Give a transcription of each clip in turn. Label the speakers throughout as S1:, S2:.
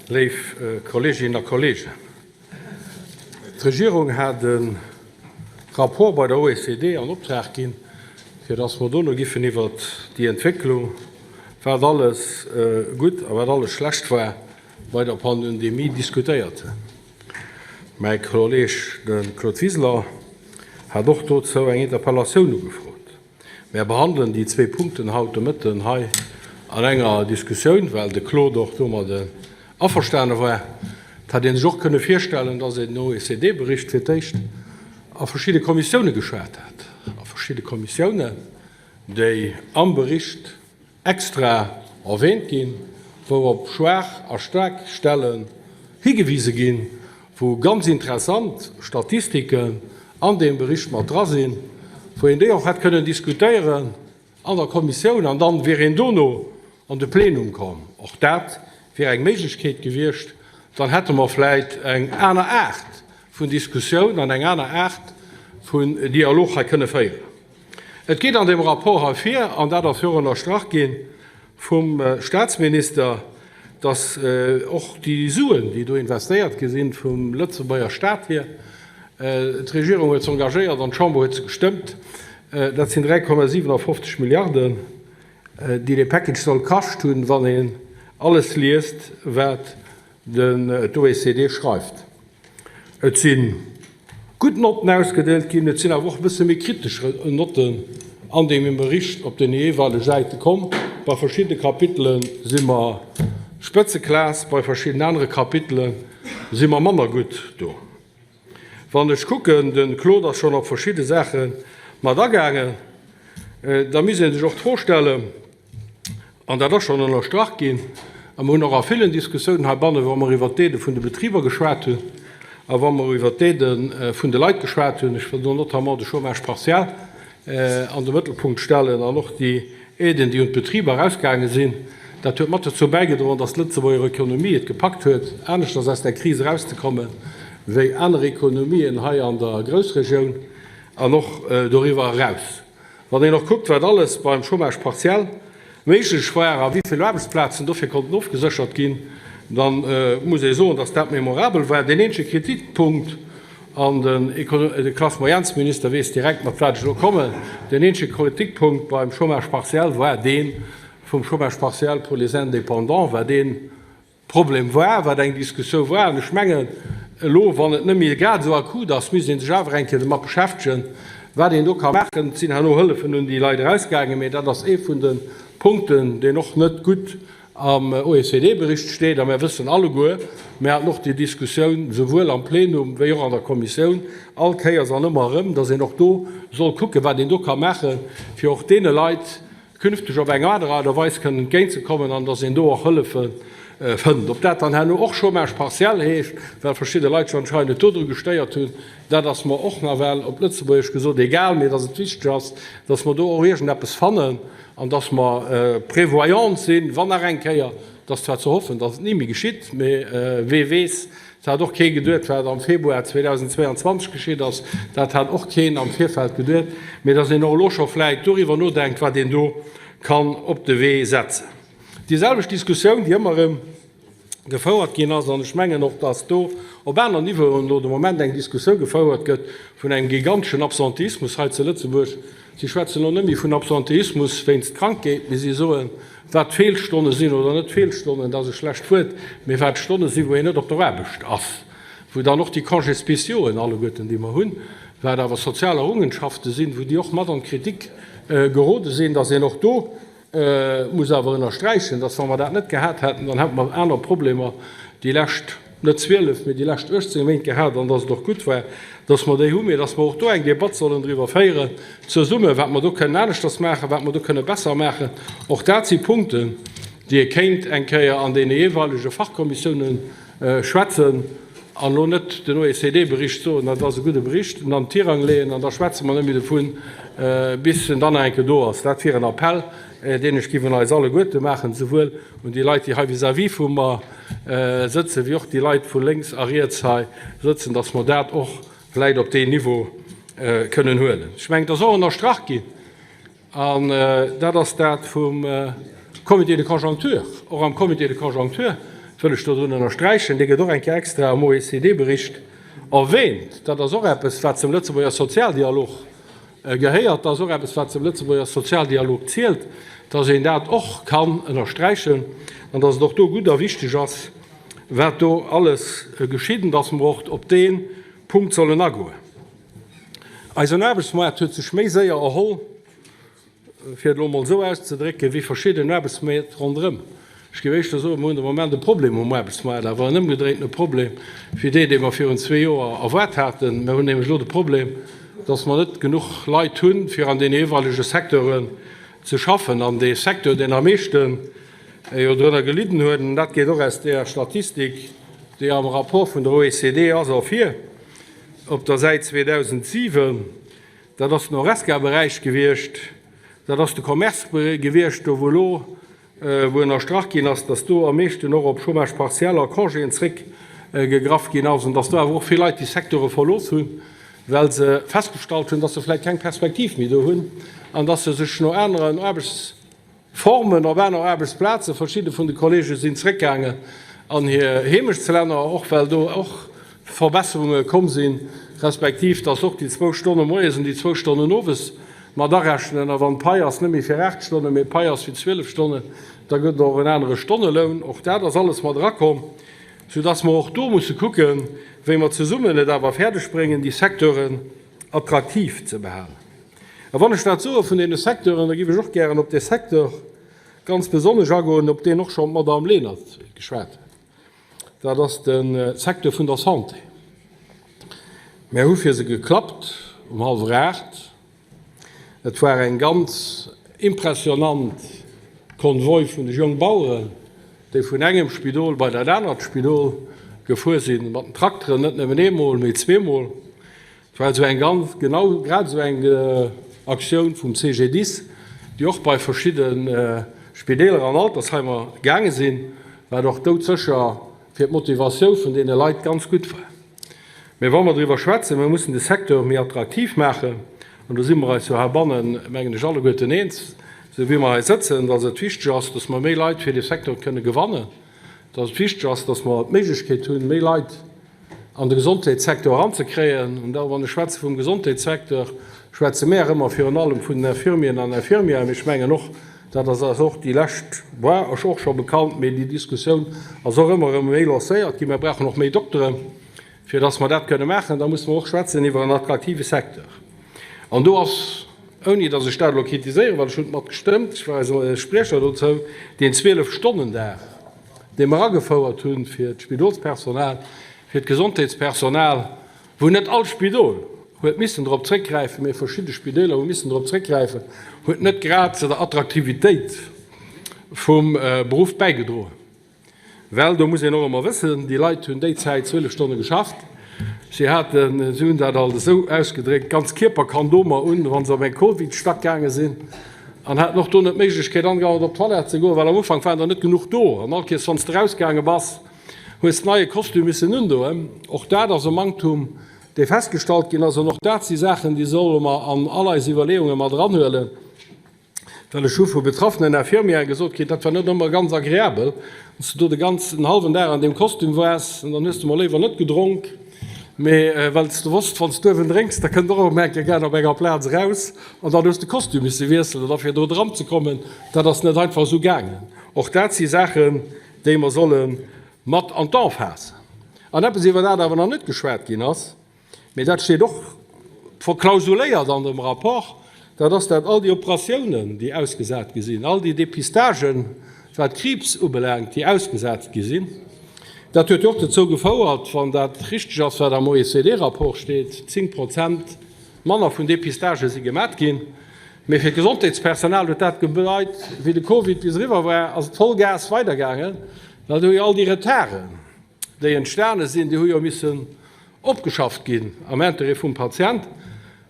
S1: Léif Kolleeginnen a Kolleegen, d'Regierung hat e Rapport bei der OECD an Optrag ginn, fir datt mer dono giffen iwwert déi Entwécklung, wat alles gutt a wat alles schlecht war bei der Pandemie, diskutéiert hunn. Mäi Kolleeg, de Claude Wiseler, hat och dozou eng Interpellatioun ugefrot. Mär behandelen déi zwéi Punkten haut de Mëtten hei an enger Diskussioun, well de Claude och domadde averstane war. Et hätt ee sech och kënne virstellen, dass een den OECD-Bericht fir d'éischt a verschidde Kommissioune geschwat hätt, a verschidde Kommissiounen, déi am Bericht extra erwähnt ginn, wou op schwaach a staark Stellen higewise ginn, wou ganz interessant Statistiken an deem Bericht mat dra sinn, wou een déi och hätt kënnen diskutéieren an der Kommissioun an dann wier een dono an de Plenum komm. Och dat wier eng Méiglechkeet gewiescht. Dann hätte mer vläicht eng aner Aart vun Diskussioun an eng aner Aart vun Dialog hei kënne féieren. Et geet an deem Rapport hei vir, an dat ass jo och ënnerstrach gi vum Statsminister, dass och déi Suen, déi do investéiert gi sinn vum Lëtzebuerger Stat hier, d'Regierung huet se engagéiert an d'Chamber huet se gestëmmt, dat sinn 3,57 Milliarden, déi dee Package soll kascht hunn, wann een alles liest, wat d'OECD schreift. Et si gutt Notten ausgedeelt ginn, et sinn awer och e bësse méi kritesch Notten an deemem Bericht op den jeeweilege Säite komm. Bei verschiddene Kapitele si mer Spëtzeklass, bei verschiddenen anere Kapitele si mer manner gutt do. Wann ech kucken, de Claude ass schonn op verschidde Saache mat agaangen, da misst ee sech och d'Fro stellen, an dat ass schonn ënnerstrach ginn, a mer hunn och a villen Diskussiounen heibannen, wa mer iwwert d'Aidë vun de Betriber geschwat hunn a wa mer iwwert d'Aidë vun de Leit geschwat hunn, ech wëll do notamment de Chômage partiel an de Mëttelpunkt stellen an och déi Aiden, déi un d'Betriber erausgaange sinn, dat huet mat dozou bäigedroen, datt d'Lëtzebuerger Ekonomie et gepackt huet, aneschters aus där Kris erauszekomme wéi aner Ekonomien hei an der Groussregioun an och doriwwer eraus. Wann een och kuckt, wat alles beim Chômage partiel méiglech war a wéi vill Aarbechtsplazen dofir konnten ofgeséchert ginn, da muss ee soen, datt dat memorabel war. Deen eenzege Kritikpunkt, an de Classe-moyennes-Minister weess direkt, mat wat ech elo kommen, deen eenzege Kritikpunkt beim Chômage partiel war dee vum Chômage partiel pour les indépendants, wat ee Problem war, wat eng Diskussioun war. An ech mengen, elo, wann et net méi grad esou akut ass, misst ee sech awer eng Kéier domat beschäftegen, wat een do ka maachen. Et sinn herno Hëllefen un déi Leit erausgaangen, mee dat ass ee vun de Punkten, deen och net gutt am OECD-Bericht steet. A mir wëssen alleguer, mir haten och déi Diskussioun souwuel am Plenum wéi och an der Kommissioun all Kéiers an ëmmer erëm, dass een och do soll kucken, wat een do ka maachen, fir och deene Leit künfteg op eng aner Aart a Weis kënnen entgéintzekommen an dass een do och Hëllefe fënnt. Ob dat dann herno och Chômage partiel heescht, well verschidde Leit sech anscheinend dodru gestéiert hunn, dat ass mer och nawell, op Lëtzebuergesch gesot, egal, mee dass et wichteg ass, dass mer do och iergendeppes fannen an dass mer prévoyant sinn, wann nach eng Kéier, et ass zwar ze hoffen, dass et ni méi geschitt, mee wee weess, Et hat och kee geduet, wat am Februar 2022 geschitt ass. Dat hat och keen am Virfeld geduet. Mee datt een och elo scho vläicht doriwwer nodenkt, wat een do kann op de Wee setzen. Déi selwecht Diskussioun, déi ëmmer erëm gefouert ginn ass, an ech mengen och, datt do op aner Niveauen elo de Moment eng Diskussioun gefouert gëtt vun engem giganteschen Absenteismus hei zu Lëtzebuerg. Si schwätzen elo net méi vun Absenteismus wéinst Krankheet, mee si soen, Wat Feelstonne sinn oder net Feelstonnen, dat ass e schlecht Wuert, mee wat Stonne sinn, wou een net op der Aarbecht ass, wou dann och déi Congés spéciauxen alleguerten, déi mer hunn, wat awer sozial Errungenschafte sinn, wou déi och mat an d'Kritik gerode sinn, dass een och do muss awer ënnersträichen, dass, wa mer dat net gehat hätten, dann hätte mer aner Problemer déi lescht, net 12, mee déi lescht 18 Méint gehat an dass et och gutt war, dass mer déi hunn, mee dass mer och do eng Debatt sollen driwwer féieren zesummen, wat mer do kënnen aneschters maachen, wat mer do kënne besser maachen. Och dat si Punkten, déi ee kéint eng Kéier an deene jeeweilege Fachkommissiounen schwätzen an elo net den OECD-Bericht soen, dat ass e gudde Bericht, en an den Tirang leeën an da schwätze mer net méi dovun, bis en dann nach eng Kéier do ass. Dat wier en Appell, deen ech géif un eis alleguerte maachen, souwuel un déi Leit, déi hei vis-à-vis vu mer sëtzen, wéi och déi Leit vu lénks a riets hei sëtzen, dass mer dat och vläicht op deen Niveau kënnen huelen. Ech mengen, et ass och ënnerstrach ginn, an dat ass dat vum Comité de conjoncture, och am Comité de conjoncture. Wëll ech dodrun ënnersträichen, dee gëtt och eng Kéier extra am OECD-Bericht erwähnt. Dat ass och eppes, wat zum Lëtzebuerger Sozialdialog gehéiert. Dat ass och eppes, wat zum Lëtzebuerger Sozialdialog zielt, dass een dat och kann ënnersträichen an dass et och do gutt a wichteg ass, wat do alles geschitt, an dass mer och op dee Punkt sollen agoen. Eisen Aarbechtsmoart huet sech méi séier erholl, fir et elo emol esou auszedrécken, wéi verschidden Aarbechtsmäert ronderëm. Ech géif éischter soen, mer hunn de Moment e Problem um Aarbechtsmaart, awer en ëmgedréintene Problem wéi dee, dee mer virun zwee Joer erwaart haten. Mer hunn nämlech elo de Problem, dass mer net genuch Leit hunn, fir an deene jeeweilege Secteuren ze schaffen. An dee Secteur, deen am meeschte jo drënner gelidden huet, an dat geet och aus där Statistik, déi am Rapport vun der OECD ass, ervir, op der Säit 2007, Dat ass den Horesca-Beräich gewiescht, dat ass de Commerce gewiescht, do wou elo, wou ënnerstrach ginn ass, dass do am meeschten och op Chômage partiel a Congéen zréckgegraff ginn ass an dass do awer och vill Leit déi Secteure verlooss hunn, well se festgestallt hunn, dass se vläicht keng Perspektiv méi do hunn an dass se sech no aneren Aarbechts Formen op aner Aarbechtsplazen. Verschidde vun de Kollege sinn zréckgaangen an hir Heemechtslänner, och well do och Verbesserunge komm sinn, respektiv dass och déi zwou Stonne moies an déi zwou Stonnen owes mat arechnen. A wann d'Pai ass net méi fir 8 Stonnen, mee d'Pai ass fir 12 Stonnen, da gëtt et och en anere Stonneloun. Och dat ass alles mat erakomm, soudass mer och do musse kucken, wéi mer zesummen et awer fäerdegbréngen, déi Secteuren attraktiv ze behalen. A wann ech dat soe vun deene Secteuren, da géif ech och gären op dee Secteur ganz besonnesch agoen, op deen och schonn d'Madamm Lenert geschwat huet, dat ass de Secteur vun der Santé. Mär hu fir se geklappt um hallwer 8. Et war eng ganz impressionant Konvoi vun de Jongbaueren, déi vun engem Spidol bei dat anert Spidol gefuer sinn, mat den Trakteren, net nëmmen eemol, mee zweemol. Et war esou eng ganz, genau grad esou eng Aktioun vum CGDIS, déi och bei verschidde Spideeler an Altersheimer gaange sinn, wat och doudsécher fir d'Motivatioun vun deene Leit ganz gutt war. Mä wa mer driwwer schwätzen, mer mussen de Secteur méi attraktiv maachen, an do si mer eis jo heibannen, mengen ech, alleguerten eens, esou wéi mer hei sëtzen, dass et wichteg ass, dass mer méi Leit fir dee Secteur kënne gewannen, dass et wichteg ass, dass mer d'Méiglechkeet hunn, méi Leit an de Gesondheetssecteur eranzekréien. An da wann ech schwätze vum Gesondheetssecteur, schwätze mär ëmmer virun allem vun den Infirmieren an Infirmièren. Mee ech mengen och, dat ass eis och déi lescht, war esch och scho bekannt, mee déi Diskussioun ass och ëmmer erëm méi lancéiert ginn, Mer brauchen och méi Dokteren, fir dass mer dat kënne maachen. Da musse mer och schwätzen iwwer en attraktive Secteur. An do ass, ouni dass ech dat elo kritiséieren, well ech hunn et mat gestëmmt, ech war eise Spriecher dozou, deen Zwielefstonnedag, dee mer agefouert hu fir d'Spidolspersonal, fir d'Gesondheetspersonal, wou net all Spidol huet missen drop zréckgräifen, mee verschidde Spideeler hu missen drop zréckgräifen, huet net grad zu der Attraktivitéit vum Beruff bäigedroen. Well do muss een och ëmmer wëssen, déi Leit hunn déi Zäit 12 Stonne geschafft. Si haten, si hunn dat alt esou ausgedréckt, ganz Kierperkandomer un, wa se op eng Covid-Stack gaange sinn an haten och do net d'Méiglechkeet andauernd op d'Toilette ze goen, well am Ufank waren der net genuch do an all Kees, wann s de erausgaange bass, hues de neie Kostüm missen undoen. Och dat ass e Manktum, dee festgestallt ginn ass an och dat si Saachen, déi solle mer an all eis Iwwerleeunge mat eranhuelen. Well ech hu vu betraffenen Infirmièren gesot kritt, dat war net ëmmer ganz agreabel, wann s de do de ganzen hallwen Dag an deem Kostüm waars, an dann hues de mol léiwer net gedronk, mee well s de wosst, wann s d'uewen drénks, da kënnt och erëm eng Kéier gär op enger Plaz eraus, an dann hues de Kostüm misse wiesselen, a fir do dran ze kommen, dat ass net einfach esou gaangen. Och dat si Saachen, déi mer solle mat an d'An faassen. An eppes, iwwer dat awer nach net geschwat ginn ass, Mee dat steet och verklausuléiert an dem Rapport, dat ass, dat all déi Operatiounen, déi ausgesat gi sinn, all déi Dépistagen, wat Kriibs ubelaangt, déi ausgesat gi sinn, dat huet jo och dozou gefouert, wann dat richteg ass, wat am OECD-Rapport steet, 10 Prozent manner vun Dépistage si gemat ginn. Mee fir d'Gesondheetspersonal huet dat bedeit, wéi de Covid bis eriwwer war, ass et Vollgas weidergaangen, well do jo all déi Retarden, déi entstane sinn, déi hu jo missen opgeschafft ginn am Intérêt vum Patient,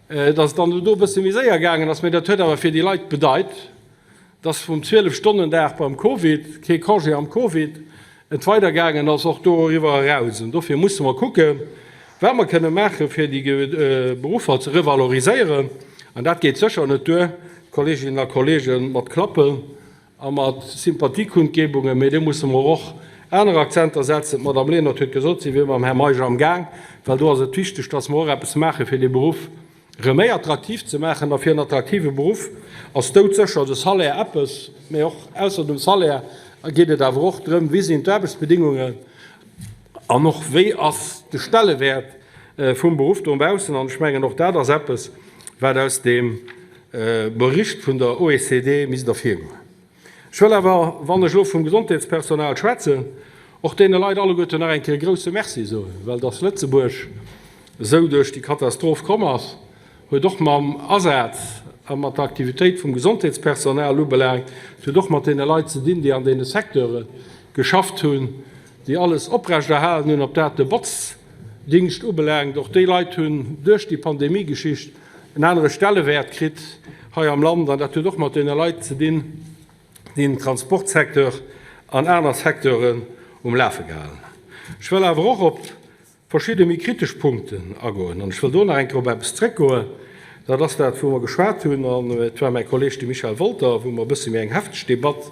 S1: dass et dann do e bësse méi séier gaangen ass. Mä dat huet awer fir déi Leit bedeit, dass vum Zwielefstonnendag beim Covid, kee Congé am Covid, et weidergaangen ass och doriwwer eraus. An dofir musse mer kucken, wat mer kënne maachen, fir déi Beruffer ze revaloriséieren. An dat geet sécher net duer, Kolleeginnen a Kolleegen, mat Klappen. A mat Sympathiekundgebungen, mee do musse mer och. aner Akzenter setzen. D'Madame Lenert huet gesot, si wier mam Här Meisch amgaang, well do ass et wichteg, dass mer och eppes maache fir dee Beruff erëm méi attraktiv ze maachen. A fir en attraktive Beruff ass doudsécher de Salaire eppes, mä och ausser dem Salaire geet et awer och drëm, wéi sinn d'Aarbechtsbedingungen an och wéi ass de Stellewäert vum Beruff dobaussen. An ech mengen, och dat ass eppes, wat aus deem Bericht vun der OECD misst ervirgoen. Ech wëll awer, wann ech elo vum Gesondheetspersonal schwätzen, och deene Leit alleguerten nach eng Kéier e grouse Merci soen, well dass Lëtzebuerg esou duerch déi Katastroph komm ass, huet och mam Asaz a mat der Aktivitéit vum Gesondheetspersonal ubelaangt, et huet och mat deene Leit ze dinn, déi an deene Secteure geschafft hunn, déi alles oprechterhalen hunn, ob dat de Botzdingscht ubelaangt. Och déi Leit hunn duerch déi Pandemiegeschicht en anere Stellewäert kritt hei am Land. An dat huet och mat deene Leit ze dinn, déi den Transportsecteur an aner Secteuren um Lafe gehalen hunn. Ech wëll awer och op verschidde méi kritesch Punkten agoen. An ech wëll do nach eng Kéier op eppes zrëckgoen, dat ass dat, wou mer geschwat hunn, an et war mäi Kolleeg, de Michel Wolter, wou mer e bësse méi eng hefteg Debatt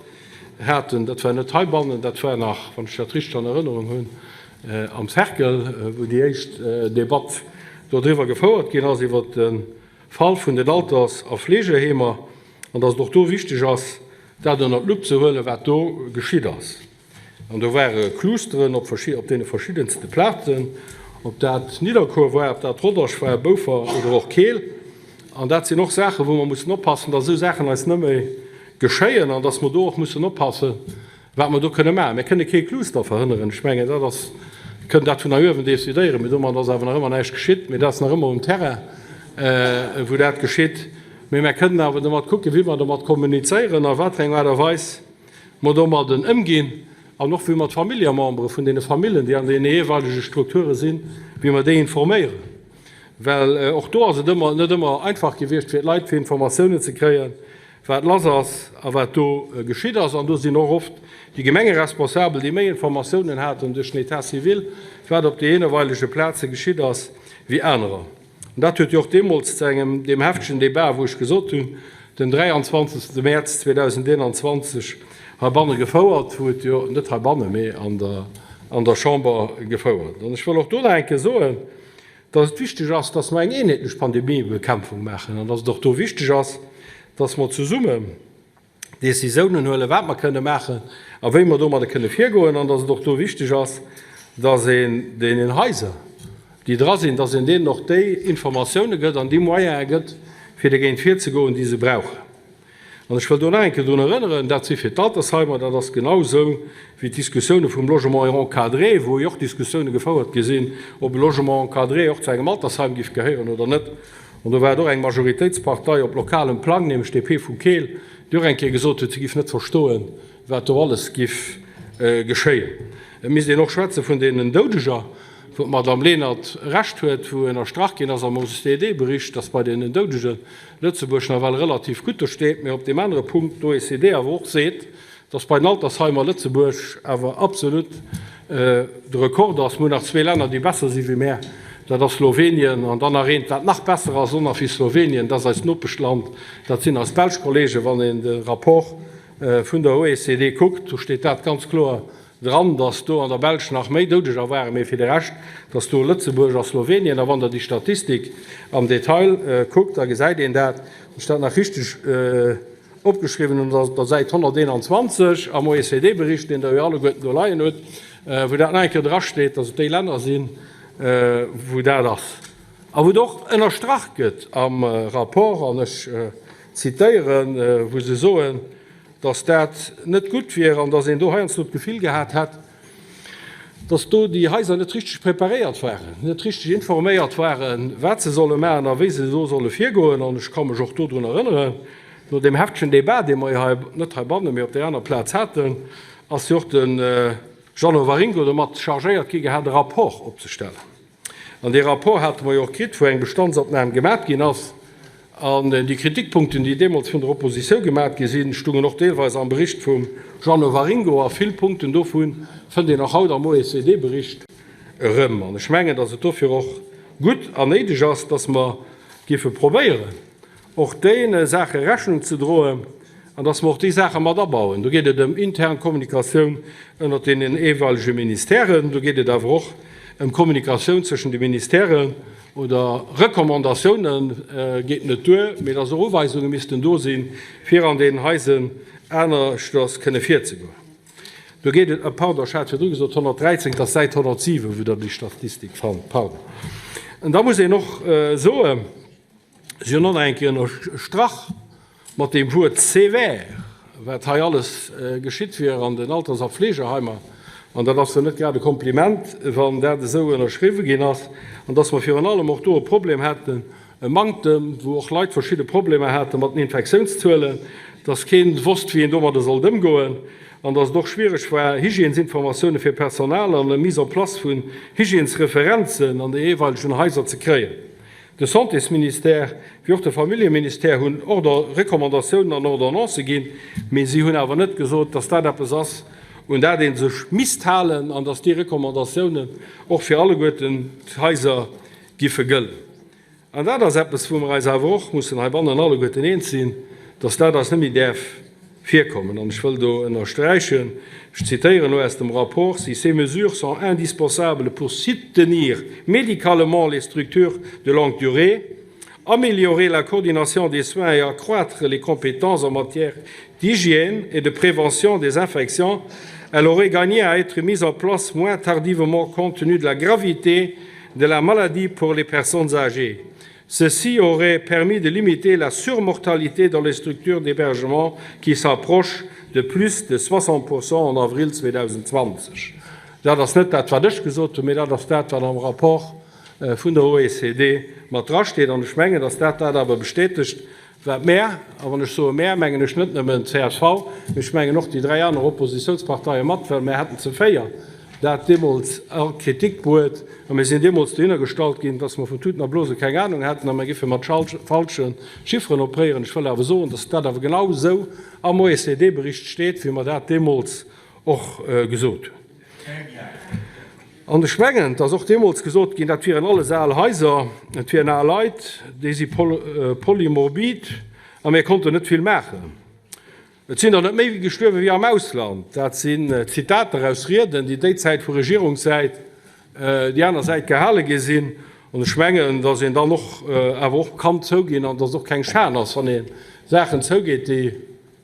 S1: haten. Dat war net heibannen, dat war nach, wann ech dat richteg an Erënnerung hunn, am Cercle, wou déi éischt Debatt dodriwwer gefouert ginn ass, iwwert de Fall vun den Alters a Fleegeheemer, an dass et och do wichteg ass, dat ënnert d'Lupp ze huelen, wat do geschitt ass. An do ware Clusteren op op deene verschiddenste Plazen, ob dat Nidderkuer war, ob dat Rodange war, Boufer oder och Keel. An dat sinn och Saachen, wou mer mussen oppassen, dass esou Saachen eis net méi geschéien an dass mer do och mussen oppassen, Wat mer do kënne maachen, mir kënne kee Cluster verhënneren, ech mengen, dat ass, kënnen dat vun hei uewen decidéieren, mee domat ass awer nach ëmmer näischt geschitt, mee dat ass nach ëmmer um Terrain, wou dat geschitt. Mee mer kënnen awer domat kucken, wéi mer domat kommunizéieren, a wat fir eng Aart a Weis mer domadden ëmginn an och wéi mer d'Familljemembere vun deene Famillen, déi an deene jeeweilege Strukture sinn, wéi mer déi informéieren. Well och do ass et ëmmer net ëmmer einfach gewiescht fir d'Leit, fir Informatiounen ze kréien, wat lass ass a wat do geschitt ass. An do sinn och oft déi Gemengeresponsabel, déi méi Informatiounen haten duerch den État civil, wat op de jeeweilege Plaze geschitt ass, wéi anerer. An dat huet jo och deemools zu engem deem heftegen Débat, wou ech gesot hunn, den 23. Mäerz 2021 heibanne gefouert, wou et jo, net heibanne, mee an der, an der Chamber gefouert. An ech wëll och do nach eng Kéier soen, dass et wichteg ass, dass mer eng eenheetlech Pandemiebekämpfung maachen an dass et och do wichteg ass, dass mer zesummen Décisiounen huelen, wat mer kënne maachen a wéi mer domadder kënne virgoen, an dass et och do wichteg ass, dass een deenen Haiser, déi dra sinn, dass een deenen och déi Informatioune gëtt an déi Moyene gëtt, fir dergéint virzegoen, déi se brauchen. An ech wëll do nach eng Kéier drun erënneren, dat si fir d'Altersheimer, dat ass genau esou wéi d'Diskussioune vum Logement encadré, wou jo och Diskussioune gefouert gi sinn, ob e Logement encadré och zu engem Altersheim géif gehéieren oder net. An do war et och eng Majoritéitspartei op lokalem Plang, nämlech d'DP vu Keel, déi och eng Kéier gesot huet, si géif net verstoen, wat do alles géif geschéien. Et misst een och schwätze vun deenen Doudeger, wou d'Madame Lenert Recht huet, wou ënnerstrach ginn ass am OECD-Bericht, dass bei deenen Doudegen Lëtzebuerg nawell relativ gutt do steet, mä op deem anere Punkt d'OECD awer och seet, dass bei den Altersheimer Lëtzebuerg awer absolut de Rekord ass. Mir hunn nach zwee Länner, déi besser si wéi mär, dat ass Slowenien an dann nach eent, wat nach besser ass och nach wéi Slowenien, dat ass eist Nopeschland, dat sinn eis belsch Kollegen. Wann een de Rapport vun der OECD kuckt, do steet dat ganz kloer dran, dass do an der Belsch nach méi Doudeger waren, mee fir de Rescht, dass do Lëtzebuerg a Slowenien, a wann Der déi Statistik am Detail kuckt, da gesäit een dat, wann ech dat nach richteg opgeschriwwen hunn, ass et op der Säit 121 am OECD-Bericht, deen Der jo alleguerten do leien hutt, wou dat nach eng Kéier drasteet, dass et déi Länner sinn, wou dat ass. A wou et och ënnerstrach gëtt am Rapport, an ech zitéieren, wou se soen, dass dat net gutt wier an dass een do heiansdo d'Gefill gehat hätt, dass do déi Haiser net richteg preparéiert waren, net richteg informéiert waren, wat se solle maachen a wéi se do solle virgoen. An ech ka mech och dodrun erënneren, no deem heftegen Débat, dee mer jo hei, net heibannen, mee op där aner Plaz haten, ass jo och de Jeannot Waringo domat chargéiert gi gehat, e Rapport opzestellen. An dee Rapport hate mer jo och kritt, wou eng Bestandsopnam gemat ginn ass. An déi Kritikpunkten, déi deemools vun der Oppositioun gemat gi sinn, stungen och deelweis am Bericht vum Jeannot Waringo. A vill Punkten dovu fënnt een och haut am OECD-Bericht erëm. An ech mengen, datt et dofir och gutt an néideg ass, datt mer géife probéieren, och deene Saache Rechnung ze droen. An dass mer och déi Saache mat abauen. Do geet et ëm intern Kommunikatioun ënnert deenen jeeweilege Ministèren. Do geet et awer och ëm Kommunikatioun zwëschen de Ministèren oder Recommandatiounen geet net duer, mee dass och Uweisunge missten do sinn, fir an deenen Haisen aneschters kënne virzegoen. Do geet et, pardon, ech hat virdru gesot 113, et ass d'Säit 107, wou Der déi Statistik fannt, pardon. An da muss een och soen, Si hunn och nach eng Kéier ënnerstrach mat deem Wuert sévère, wat hei alles geschitt wier an den Alters a Fleegeheimer. An dat ass jo net grad e Kompliment, wann dat esou ënnerschriwwe ginn ass. An dass mer virun allem och do e Problem hätten, e Manktem, wou och Leit verschidde Problemer hate mat den Infektiounszuelen, dass kee wosst, wéi een domadder sollt ëmgoen an dass et och schwiereg war, Hygiènesinformatioune fir Personal an e Mise en place vun Hygiènesreferenzen an de jeeweilegen Haiser ze kréien. De Santésministère wéi och de Familljeministère hunn Recommandatiounen an Ordonnancë ginn, mee si hunn awer net gesot, dass dat eppes ass, un dat ee sech misst halen an dass déi Recommandatiounen och fir alleguerten d'Haiser giffe gëllen. An dat ass eppes, wou mer eis awer och mussen heibannen alleguerten eens sinn, dass dat eis net méi däerf virkommen. An ech wëll do ënnersträichen, ech zitéieren elo aus dem Rapport, Si ces mesures sont indispensables pour soutenir médicalement les structures de longue durée, améliorer la coordination des soins et accroître les compétences en matière d'hygiène et de prévention des infections, elles auraient gagné à être mises en place moins tardivement compte tenu de la gravité de la maladie pour les personnes âgées. Ceci aurait permis de limiter la surmortalité dans les structures d'hébergement qui s'approche de plus de 60 % en avril 2020. Dat ass net dat, wat ech gesot hunn, mee dat ass dat, wat am Rapport vun der OECD mat drasteet. An ech mengen, dass dat dat awer bestätegt, Wat mär, a wann ech soe mär, mengen ech net nëmmen d'CSV, mee ech mengen och déi dräi aner Oppositiounsparteie mat, well mär hätten ze 4 dat deemools a Kritik bruet a mir sinn deemools dohinner gestallt ginn, dass mer vun Tuten a Blose keng Anung hätten a mer giffe mat falsche Chifferen opréieren. Ech wëll awer soen, dass dat awer genau esou am OECD-Bericht steet, wéi mer dat deemools och gesot hunn. An ech mengen, et ass och deemools gesot ginn, dat wieren alles al Haiser, et wieren al Leit, déi si polymorbid a mir konnten net vill maachen. Et sinn der net méi gestuerwe wéi am Ausland. Dat sinn Zitater aus Rieden, déi déizäit vu Regierungssäit déi aner Säit gehale gi sinn. An ech mengen, datt een dann och awer och kann zouginn an datt et och keng Schan ass, wann ee Saachen zougeet, déi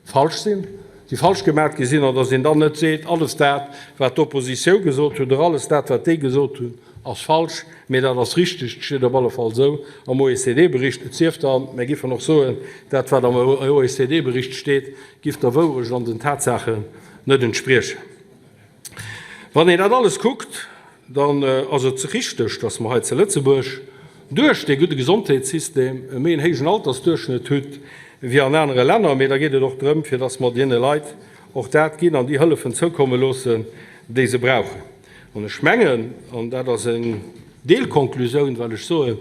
S1: falsch sinn, déi falsch gemat gi sinn, an datt een dann net seet, alles dat, wat d'Oppositioun gesot huet, oder alles dat, wat déi gesot hunn, ass falsch, mee dat ass richteg. Et steet op alle Fall esou am OECD-Bericht. Et sief dann, mir giffen och soen, dat, wat am OECD-Bericht steet, giff der Wourecht an den Tatsaachen net entspriechen. Wann een dat alles kuckt, dann ass et richteg, dass mer hei zu Lëtzebuerg duerch dee gudde Gesondheetssystem e méi en héijen Altersduerchschnëtt hutt wéi an anere Länner. Mee da geet et och drëm, fir dass mer deene Leit och dat ginn an déi Hëllefen zoukomme loossen, déi se brauchen. An ech mengen, an dat ass eng Deelkonklusioun, well ech soen,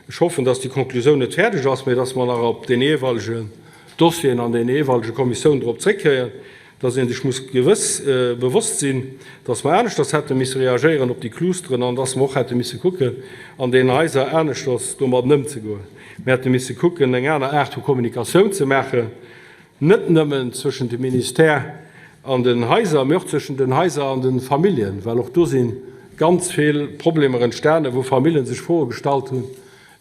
S1: ech hoffen, dass déi Konklusioun net fäerdeg ass, mee dass mer nach op deene jeeweilegen Dossieren an deene jeeweilege Kommissiounen drop zréckkréien, dass ee sech muss gewëss bewosst sinn, dass mer aneschters hätte misse reagéieren op déi Clusteren an dass mer och hätte misse kucken, an deenen Haiser aneschters domadden ëmzegoen. Mir hätte misse kucken, eng aner Aart vu Kommunikatioun ze maachen, net nëmmen zwëschent dem Ministère an den Haiser, mee och zwëschent den Haiser an de Familljen, well och do si ganz vill Problemer entstanen, wou Famillje sech Froe gestallt hunn,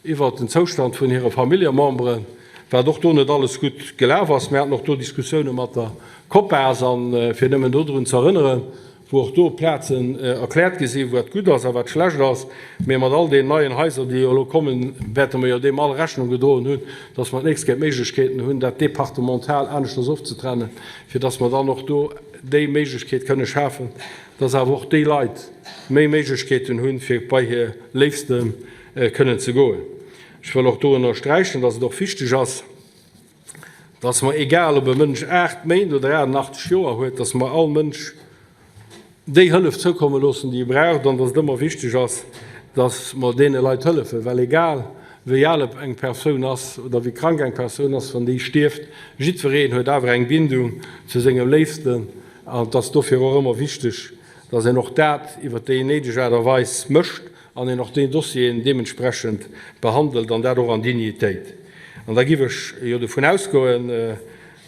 S1: iwwert den Zoustand vun hire Familljememberen, wat och do net alles gutt gelaf ass. Mir haten och do Diskussioune mat der COPAS, an fir nëmmen dodrun ze erënneren, wou och do Plazen erkläert gi sinn, wat gutt ass a wat schlecht ass. Mee mat all deenen neien Haiser, déi jo elo kommen, wäerte mer jo deem all Rechnung gedroen hunn, dass mer d'nächst Kéier d'Méiglechkeeten hunn, dat departemental aneschters ofzetrennen, fir dass mer dann och do déi Méiglechkeet kënne schafen, dass awer och déi Leit méi Méiglechkeeten hunn, fir bei hir Léifste kënnen ze goen. Ech wëll och do ënnersträichen, dass et och wichteg ass, dass mer, egal ob e Mënsch 8 Méint oder 88 Joer huet, dass mer all Mënsch déi Hëllef zoukomme loossen, déi e braucht, an dass et ëmmer wichteg ass, dass mer deene Leit hëllefen, well egal wéi al eng Persoun ass oder wéi krank eng Persoun ass, wann déi stierft, jiddwereen huet awer eng Bindung zu sengem Léifsten an et ass dofir och ëmmer wichteg, dass een och dat iwwert déi néideg Aart a Weis mécht an een och déi Dossieren deementsprechend behandelt an dat och an Dignitéit. An da giff ech jo dovun ausgoen.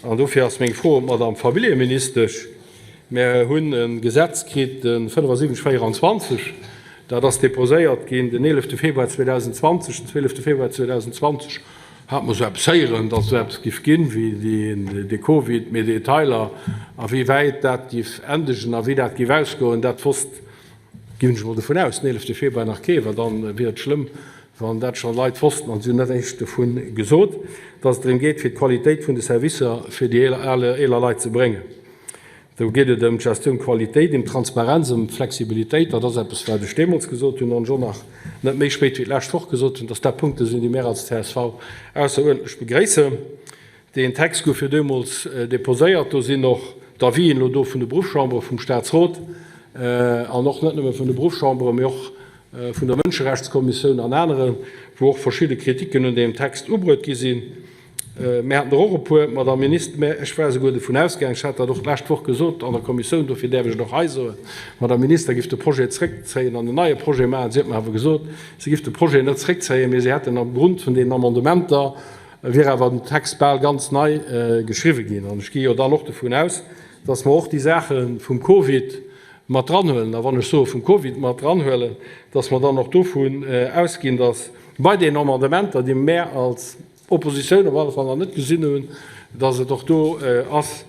S1: An dofir ass meng Fro un d'Madame Familljeministesch, Mir hunn e Gesetz kritt, de 7524, dat ass deposéiert ginn den 11 Februar 2020. Den 12 Februar 2020 hate mer esou eppes héieren, datt esou eppes giff ginn, wéi de Covid, mee Detailer a wéi wäit dat giff endegen a wéi dat giff ausgoen, dat wosst, ginn ech emol dovun aus, den 11 Februar nach kee, well dann wier et schlëmm, wann dat scho Leit wossten an si hunn net éischt dovu gesot, datt et drëm geet, fir d'Qualitéit vun de Servicer fir déi eeler Leit ze bréngen. Do geet et ëm d'Gestioun Qualitéit, ëm Transparenz, ëm Flexibilitéit. Dat ass eppes, wat ech deemools gesot hunn an ech och nach net méi spéit wéi d'lescht Woch gesot hunn, dass dat Punkte sinn, déi mär als csv ausseruerdentlech begréissen. Deen Text gouf jo deemools deposéiert. Do sinn och d'Avisen elo do vun de Beruffschambere, vum Statsrot an och net nëmme vun de Beruffschambere, mee och vun der Mënscherechtskommissioun an aneren, wou och verschidde Kritiken un deem Text ubruet gi sinn. Mir haten der och e puer, Madame Minister, mä ech war esouguer dovun ausgaangen, ech hat dat och d'lescht Woch gesot an der Kommissioun, dofir däerf ech et och hei soen, d'Madame Minister giff de Projet zréckzéien an en neie Projet maachen. Si huet mer awer gesot, si giff de Projet net zréckzéien, mee si hätten op Grund vun deenen Amendementer wier awer den Text bal ganz nei geschriwwe ginn. An ech gi jo dann och dovun aus, dass mer och déi Saache vum Covid mat dranhuelen, a wann ech soe vum Covid mat dranhuelen, dass mer dann och dovun ausginn, dass bei deenen Amendementer, déi mär als Oppositioun op alle Fall nach net gesinn hunn, dass et och do ass,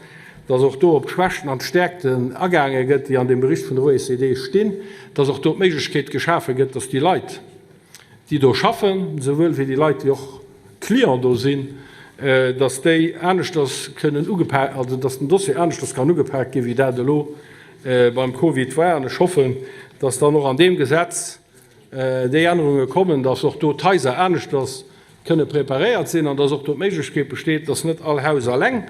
S1: dass och do op d'Schwächten an d'Stäerkten agaange gëtt, déi an deem Bericht vun der OECD stinn, dass och do d'Méiglechkeet geschafe gëtt, dass déi Leit, déi do schaffen, souwuel wéi déi Leit, déi och Client do sinn, dass déi aneschters kënnen ugepak, also dass den Dossier aneschters kann ugepak ginn, wéi dat elo beim Covid war. An ech hoffen, dass dann och an deem Gesetz déi Ännerunge kommen, dass och do d'Haiser aneschters kënne preparéiert sinn an dass och do d'Méiglechkeet besteet, dass net all Haus alleng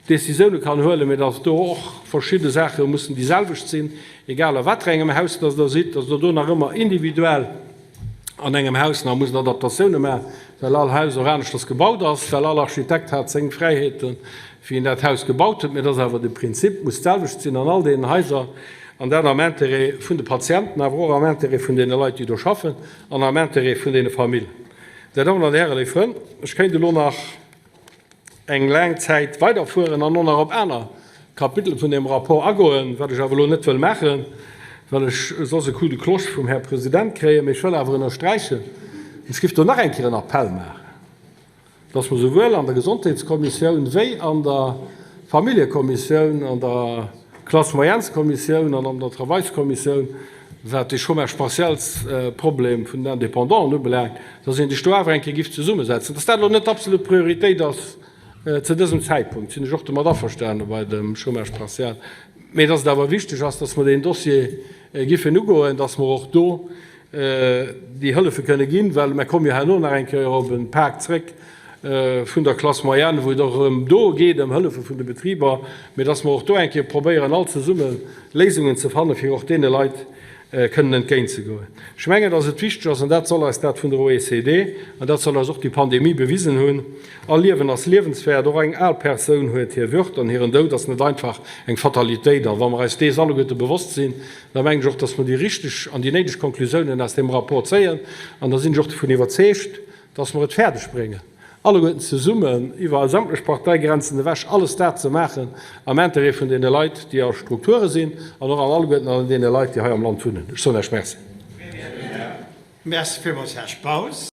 S1: Décisioune kann huelen, mä dass do och verschidde Saache mussen déi selwecht sinn, egal a wat fir engem Haus dass Der sidd, dass Der do nach ëmmer individuell an engem Haus nach musst Adaptatioune maachen, well all Haus och aneschters gebaut ass, well all Architekt hat seng Fräiheeten, wéi en dat Haus gebaut huet, mä dass awer de Prinzip muss d'selwecht sinn an all deenen Haiser. An dat am Intérêt vun de Patienten, awer och am Intérêt vun deene Leit, déi do schaffen, an am Intérêt vun deene Famillen. Dir Dammen an Hären, léif Frënn, ech kéint elo nach eng laang Zäit weiderfueren an och nach op aner Kapitel vun deem Rapport agoen, wat ech awer elo net wëll maachen, well ech soss e Coup de cloche vum Här President kréien. Mee ech wëll awer ënnersträichen, ech géif do nach eng Kéier en Appell maachen, dass mer souwuel an der Gesondheetskommissioun wéi an der Familljekommissioun, an der Classe-moyennes-Kommissioun an an der Travailskommissioun, wat dee Chômage partiels-Problem vun den Indépendanten ubelaangt, dass ee sech do awer eng Kéier giff zesummesetzen. Dass dat elo net d'absolut Prioritéit ass zu dësem Zäitpunkt, sinn ech och domat averstane bei dem Chômage partiel, mä dass et awer wichteg ass, dass mer deen Dossier giffen ugoen, dass mer och do déi Hëllefe kënne ginn, well mer komme jo herno nach eng Kéier op e Pak zréck vun der Classe moyenne, wou et och erëm do geet ëm Hëllefe vun de Betriber, mä dass mer och do eng Kéier probéieren all zesumme Léisungen ze fannen, fir och deene Leit kënnen entgéintzegoen. Ech mengen, dass et wichteg ass, an dat soll eis dat vun der OECD an dat soll eis och déi Pandemie bewisen hunn, All Liewen ass liewenswäert, och eng al Persoun huet hir Würd an hiren Doud ass net einfach eng Fatalitéit. A wa mer eis dees alleguerte bewosst sinn, da mengen ech och, dass mer déi richteg an déi néideg Konklusiounen aus deem Rapport zéien. An da sinn ech och dovun iwwerzeegt, dass mer et fäerdeg bréngen, alleguerten zesummen, iwwer sämtlech Parteigrenzen ewech, alles dat ze maachen am Intérêt vun deene Leit, déi a Strukture sinn, an och an alleguerten an deene Leit, déi hei am Land wunnen. Ech soen Iech Merci.
S2: Merci villmools, Här Spautz.